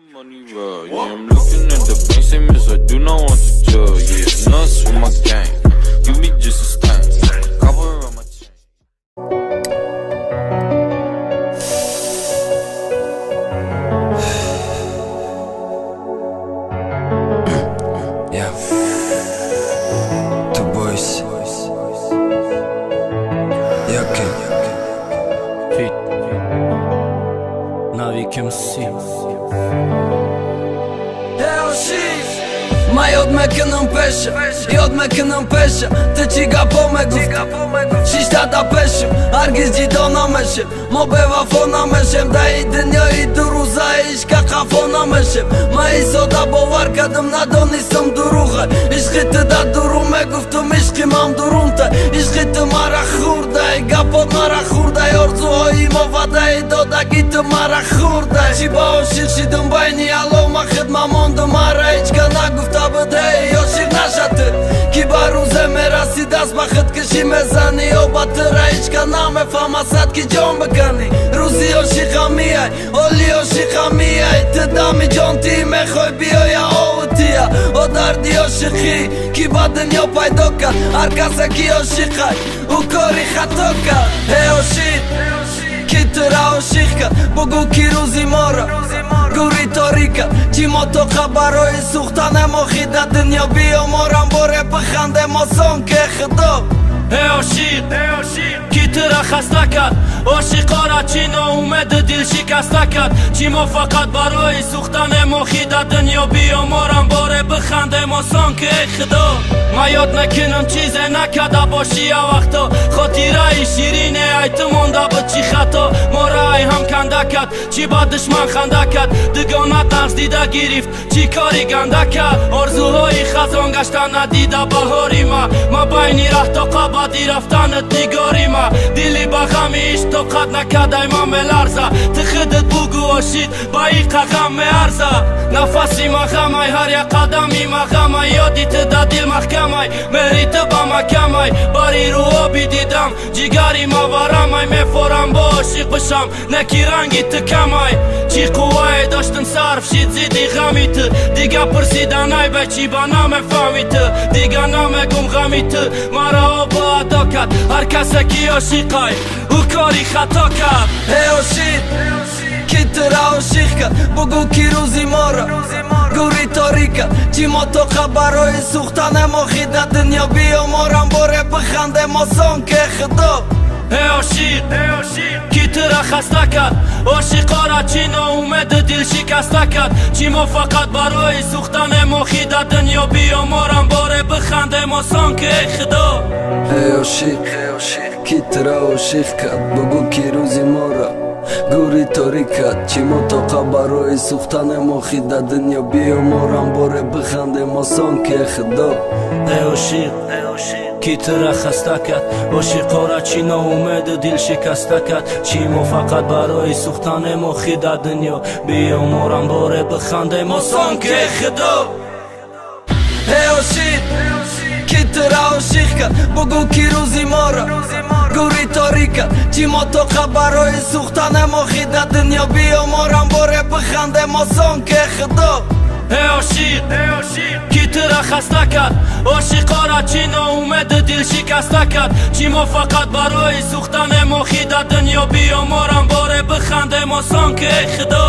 Money well, yeah, I'm looking at the bank statements, I do not want to tell. Yeah, nuts with my gang. You be just a stain. Copper on my chain. Yeah. Two boys. Yeah, okay. Fit Navi MC. Ма ёд мекунам пеша, ёд мекунам пеша. Ту чӣ гапо мегуфт? Шишта да пешим, ҳаргиз ҷидо намешем. Мо бевафо намешем. Даи дунёи дурӯза ишка қафо намешем. Ма исода бовар кардам, надонистам дурӯға. Ишқи ту да дурӯғ мегуфтум, ишқи ман дурунта. Ишқи ту мара хӯрдай, гапот мара хӯрдай. Орзуҳои мо ваъдаи додаги ту мара хӯрдай. Чӣ ба ошиқ шидум байни алло, ма хидма мондум. Мара ҳечка нагуфта буд, эй ошиқ наша ту. Ки ба рӯзе мерасӣ, даст ба худкушӣ мезанӣ. Ё ба тура ҳечка намефаҳма, сад ки ҷон биканӣ. Рӯзи ошиқам меай, ҳоли ошиқам меай. Ту дами ҷон тӣ мехоҳӣ биёя овутия. О дарди ошиқӣ ки ба дунё пайдо кард. Ҳар касе ки ошиқай, ӯ кори хато кард. Эй ошиқ, ки тура ошиқ кард, бугӯ ки рӯзи моро гури торика. Чӣ мо тоқа барои сӯхтанем охи да дунё. Биё морам боре бихандем осон ке худо. Эй ошиқ, ки тура хаста кард, ошиқора чӣ ноумеду дил шикаста кард. Чӣ мо фақат барои сӯхтанем охи да дунё. Биё морам боре бихандем осон ки эй худо. Ма ёд мекунам чизе накарда бошӣ я вақто. Хотираи ширине ай ту монда буд, чӣ хато. Мора ай ҳам канда кард, чӣ ба душман ханда кард. Дугона нағз дида гирифт, чӣ кори ганда кард. Орзуҳои хазон гашта надида баҳори ма. Ма байни раҳ тоқа баъди рафтанат нигори ма. Дили ба ғами ишқ тоқат накардай ма меларза. Ту худат бугӯ, ошид ба иқа ғам меарза. Нафаси ма ғамай, ҳар як қадами ма ғамай. Ёди ту да дил маҳкамай, меҳри ту ба макамай. Бари рӯоби дидам, ҷигари ма варамай. Мефорам бо ошиқ бишам, не ки ранги ту камай. Чӣ қуввае доштам сарф шид зидди ғами ту. Дига пурсиданай бе чӣ ба намефаҳми ту. Дига намегум ғами ту мара обу адо кард. Ҳар касе ки ошиқай, ӯ кори хато кард. Эй ошиқ, ки тура ошиқ кард, бугӯ ки рӯзи моро гури торика. Чӣ мо тоқа барои сӯхтанем охи да дунё. Биё морам боре бихандем осон ке худо. Эй ошиқ, ки тура хаста кард, ошиқора чӣ ноумеду дил шикаста кард. Чӣ мо фақат барои сӯхтанем охи да дунё. Биё морам боре бихандем осон ки эй худо. Эй ошиқ, ки тура ошиқ кард, бугӯ ки рӯзи моро гури торик кард. Чӣ мо тоқа барои сӯхтанем охи да дунё. Биё морам боре бихандем осон ке худо. Эй ошиқ, ки тура хаста кард, ошиқора чӣ ноумеду дил шикаста кард. Чӣ мо фақат барои сӯхтанем охи да дунё. Биё морам боре бихандем осон ки эй худо. Эй ошиқ, ки тура ошиқ кард, бугӯ ки рӯзи моро гури торика. Чӣ мо тоқа барои сӯхтанем охи да дунё. Биё морам боре бихандем осон ке худо. Эй ошиқ, ки тура хаста кард, ошиқора чӣ ноумеду дил шикаста кард. Чӣ мо фақат барои сӯхтанем охи да дунё. Биё морам боре бихандем осон ки эй худо.